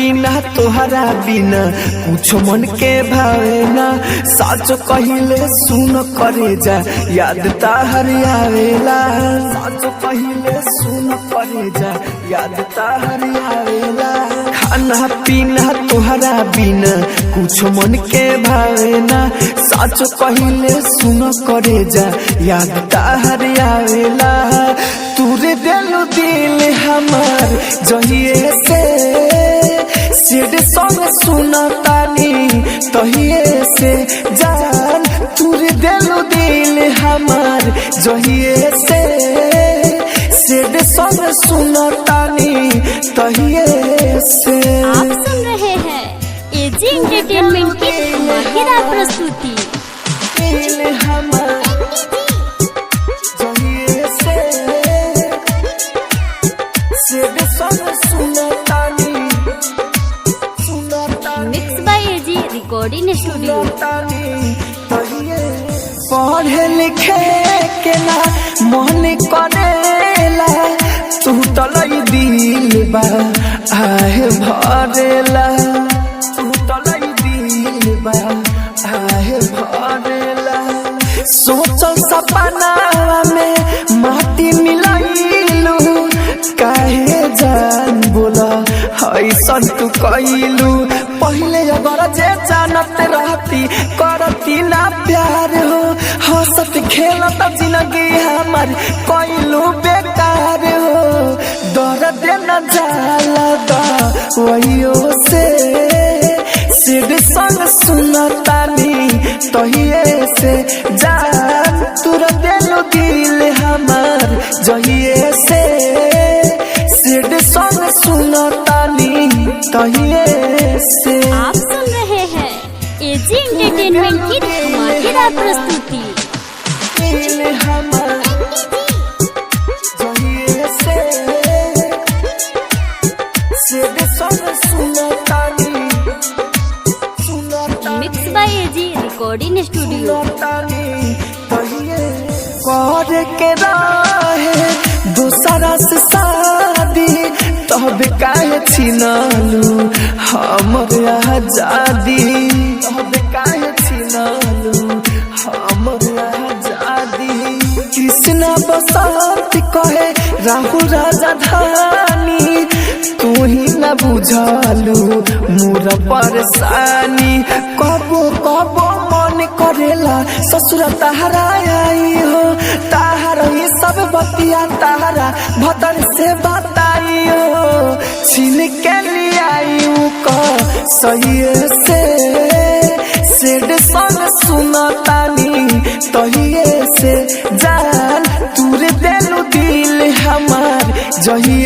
पीना तोहरा बिना कुछ मन के भावे ना। साचो कहिले सुन करे जा याद ताहर आवेला। साचो कहिले सुन करे जा याद ताहर आवेला। खाना पीना तोहरा बिना कुछ मन के भावे ना। साचो कहिले सुन करे जा याद ताहर आवेला। तुरे देलु दिल हमार जहिए से सिड संग सुनतानी तहिए से जान। तुरे देलु दिल हमार जहिए से सिड संग सुनतानी तहिए से। आप सुन रहे हैं एजी एंटरटेनमेंट की धमाकेदार प्रस्तुति। दिल हमार जहिए से सिड संग सुनतानी सुनतानी mix by AG recording studio. पढ़े लिखे के ना मन करेला तू तलई दिल बा आहे भरेला। तू तलई दिल बा आहे भरेला। सोचल सपना में माटी मिलाइलू काहे जान बोला ऐसन तू कैलू। पहले अगर जे जानत रहती करती ना प्यार हो। हंसत खेलत जिंदगी हमार कैलू बेकार हो। दर्द न जाला दवाइयों से सिर संग सुनतानी तहिए से जान। तुर देलु दिल हमार जहिए से सिर संग सुनतानी तहिए से। आप सुन रहे हैं एजी एंटरटेनमेंट की धमाकेदार प्रस्तुति। दिल हमार जहिए से सिर संग सुनतानी सुनतानी mix by AG recording studio. कर के राहे दूसरा से शादी तब काहे छिनालू हमर आजादी। तब काहे छिनालू हमर आजादी। कृष्णा बसंत कहे राहुल राजा धानी तू ही न बुझालू मोर परेशानी। कबो कबो मन करेला ससुर तहरा आई हो। ताहरा ये सब बतिया ताहरा भतर से बताई हो। छीन के लियाई को सही से सिड संग सुनतानी तहिए से जान। तुर देलु दिल हमार जहिए